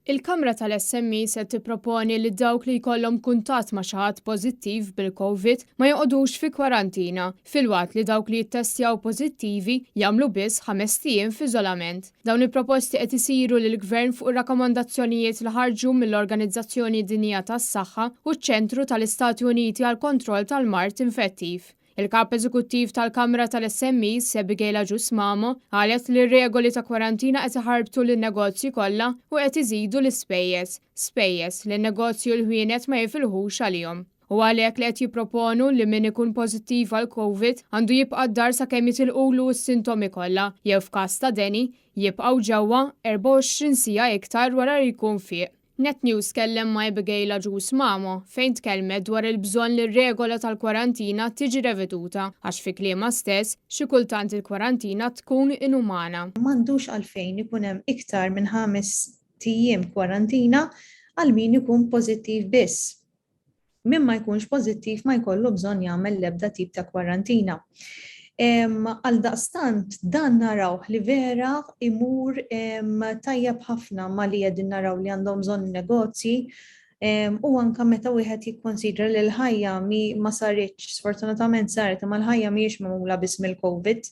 Il-Kamra tal-SME se tipproponi li dawk li jkollhom kuntatt ma' xi ħadd pożittiv bil-Covid ma joqogħdux fi kwarantina, filwaqt li dawk li jittestjaw pożittivi jagħmlu biss ħamest ijiem f'iżolament. Dawn il-proposti qed isiru lill-Gvern fuq ir-rakkomandazzjonijiet li ħarġu mill-Organizzazzjoni Dinjija tas-Saħħa u ċ-Ċentru tal-Istati Uniti għall-Kontroll tal-Mard Infettiv. Il-Kap Eżekuttiv tal-Kamra tal-SMEs, Abigail Agius Mamo, qalet li r-regoli ta' kwarantina qed iħarbtu lin-negozji kollha u qed iżidu l-ispejjeż, spejjeż li n-negozji u l-ħwienet ma jifilħux għalihom. Hu għalhekk li qed jipproponu li min ikun pożittiv għall-Covid għandu jibqa' d-dar sakemm jitilqulu s-sintomi kollha jew f'każ ta' deni, jibqgħu ġewwa 24 siegħa iktar wara li jkun fieq. Net News tkellem ma' Abigail Agius Mamo fejn tkellmet dwar il-bżonn li r-regola tal-kwarantina tiġi reveduta għax fi kliemha stess, xi kultant il-kwarantina tkun inumana. M'għandux għalfejn ikun hemm iktar minn ħamest ijiem kwarantina għal min ikun pożittiv biss. Min ma jkunx pożittiv ma jkollu bżonn jagħmel l-ebda tip ta' kwarantina. Għaldaqstant dan narawh li vera imur tajjeb ħafna ma li qegħdin naraw li għandhom bżonn in-negozji u anka meta wieħed jikkonsidra li l-ħajja mi ma saritx, sfortunatament saret, imma l-ħajja mhijiex magħmula biss mill-COVID.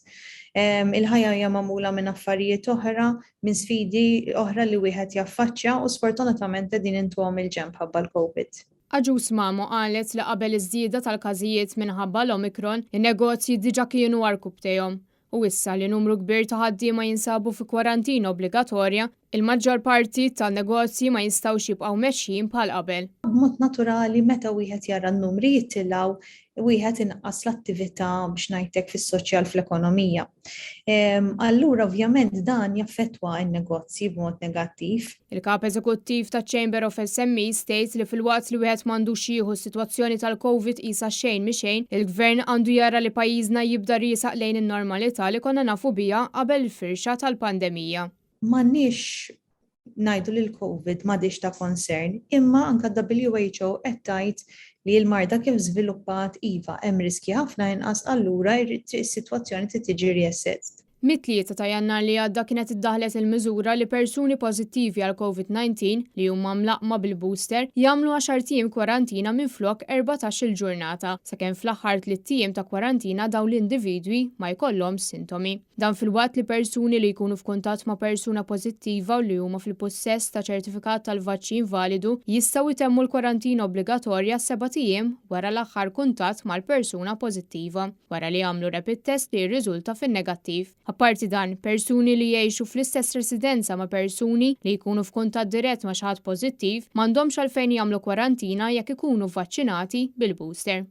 Il-ħajja hija magħmula minn affarijiet oħra, minn sfidi oħra li wieħed jaffaċċja u sfortunatament qegħdin intuhom il-ġenb ħabba l-Covid. Agius Mamo qalet li qabel iż-żieda tal-każijiet minħabba l-Omicron, in-negozji diġà kienu għarkupptejhom u issa li numru kbir ta' ħaddiema jinsabu fi kwarantina obbligatorja, il-maġġor parti tan-negozji ma jistgħux jibqgħu mexjin bħal qabel. B'mod naturali meta wieħed jara n-numri jitilgħu, wieħed inaqqas l-attività biex ngħid hekk fis-soċjal fl-ekonomija. Allura ovvjament dan jaffettwa n-negozji b'mod negattiv. Il-Kap Eżekuttiv taċ-Chamber of SMEs tgħid li filwaqt li wieħed m'għandux jieħu s-sitwazzjoni tal-Covid qisha xejn mhi xejn, il-Gvern għandu jara li pajjiżna jibda riesaq lejn in-normalità li konna nafu biha qabel il-firxa tal-pandemija. M'għandniex ngħidu li l-Covid m'għadhiex ta' concern, imma anke d-WHO qed tgħid li l-marda kif żviluppat iva hemm riskji ħafna inqas allura is-sitwazzjoni trid tiġi reassessed. Mit-Tlieta ta' Jannar li għadda kienet iddaħħlet il-miżura li persuni pożittivi għal Covid-19 li huma mlaqqma bil-booster jagħmlu għaxart ijiem kwarantina minflok 14-il ġurnata sakemm fl-aħħar tlitt ijiem ta' kwarantina dawn l-individwi ma jkollhomx sintomi. Dan filwaqt li persuni li jkunu f'kuntatt ma' persuna pożittiva u li huma fil-pussess ta' ċertifikat tal-vaċċin validu jistgħu jtemmu l-kwarantina obbligatorja sebat ijiem wara l-aħħar kuntatt mal-persuna pożittiva, wara li jagħmlu rapid test li jirriżulta fin-negattiv. Apparti dan, persuni li jgħixu fl-istess residenza ma' persuni li jkunu f'kuntatt dirett ma' xi ħadd pożittiv m'għandhomx għalfejn jagħmlu kwarantina jekk ikunu vvaċċinati bil-booster.